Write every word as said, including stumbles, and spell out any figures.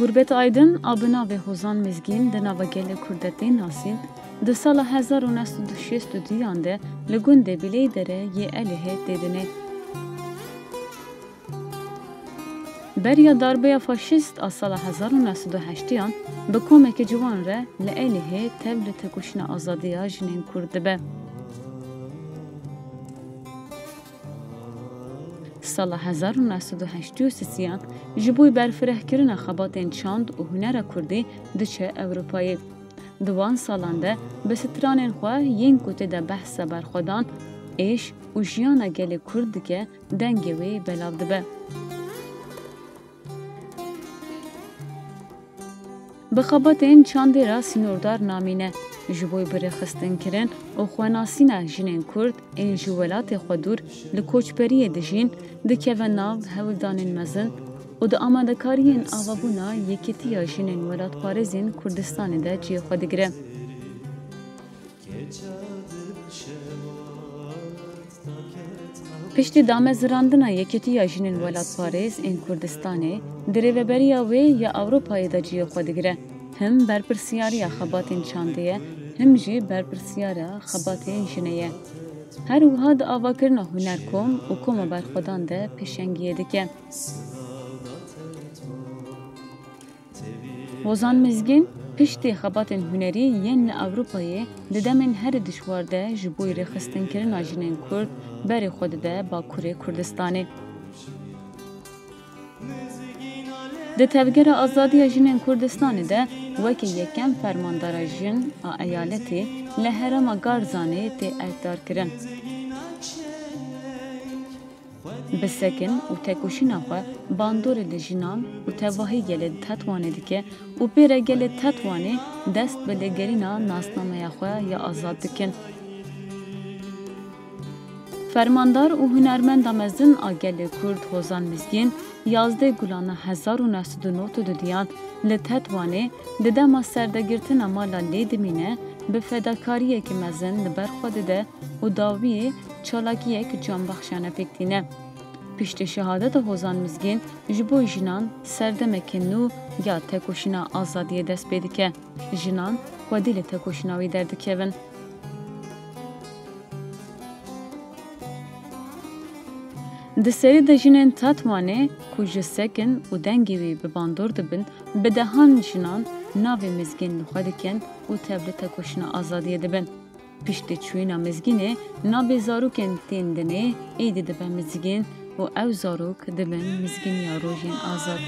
Gurbet Aydin a bi navê Hozan Mizgîn di nava gelê Kurd de tê nasîn, di sala hezar û neh sed û şêst û duyan de li gundê Bilêydere yê Elihê tê dinê. Beriya darbeya faşîst a sala hezar û neh sed û heştiyan bi komeke ciwan re li Elihê tev li tekoşîna azadiya jinên Kurd dibe. Sala hezar û neh sed û heştê û sisiyan ji bo berfirehkirina xebatên çand û hunera Kurdî diçe Ewropayê. Di wan salan de bi stranên xwe yên ku tê de behsa berxwedan, êş û jiyana gelê Kurd dike, dengê wê belav dibe. Bi xebatên çandê re sînordar namîne, ji bo birêxistinkirin û xwenasîna jinên Kurd ên ji welatê xwe dûr li koçberiyê dijîn, dikeve nav hewldanên mezin û di amadekariyên avabûna Yekîtiya Jinên Welatparêzên Kurdistanê de cihê xwe digire. Piştî damezirandina Yekîtiya Jinên Welatparêz ên Kurdistanê, di rêveberiya wê ya Ewropayê de cihê xwe digire. Him berpirsiyariya xebatên çandê ye, him jî berpirsiyara xebatên jinê ye. Her wiha di avakirina hunerkom û koma berxwedan de pêşengiyê dike. Hozan Mizgîn piştî xebatên hunerî yên li Ewropayê di demên herî dijwar de ji bo rêxistinkirina jinên Kurd berê xwe dide Bakurê Kurdistanê. Di Tevgera Azadiya Jinên Kurdistanê de wekî yekem fermandara jin a eyaletê li herêma Garzanê tê erkdarkirin. Bi sekin û tekoşîna xwe bandorê li jinan û tevahî gelê Tetwanê dike û pê re gelê Tetwanê dest bi lêgerîna nasnameya xwe ya azad dikin. Fermandar û hunermenda mezin a gelê Kurd Hozan Mizgîn, yazdeh Gulana hezar û neh sed û nod û duyan li Tetwanê di dema serdegirtina mala Lêdimîne bi fedakariyekî mezin li ber xwe dide û dawiyê çalakiyek canbexşane pêk tîne. Piştî şehadeta Hozan Mizgîn ji bo jinan serdemeke nû ya tekoşîna azadiyê dest pê dike. Jinan xwedî li tekoşîna wî derdikevin. Di serî de jinên Tetwanê ku ji sekin û dengê wî bi bandor dibin, bi dehan jinan navê Mizgîn li xwe dikin û tev li tekoşîna azadiyê dibin. Piştî çûyîna Mizgînê navê zarokên tên dinê êdî dibe Mizgîn û ew zarok dibin Mizgîniya Rojên Azad.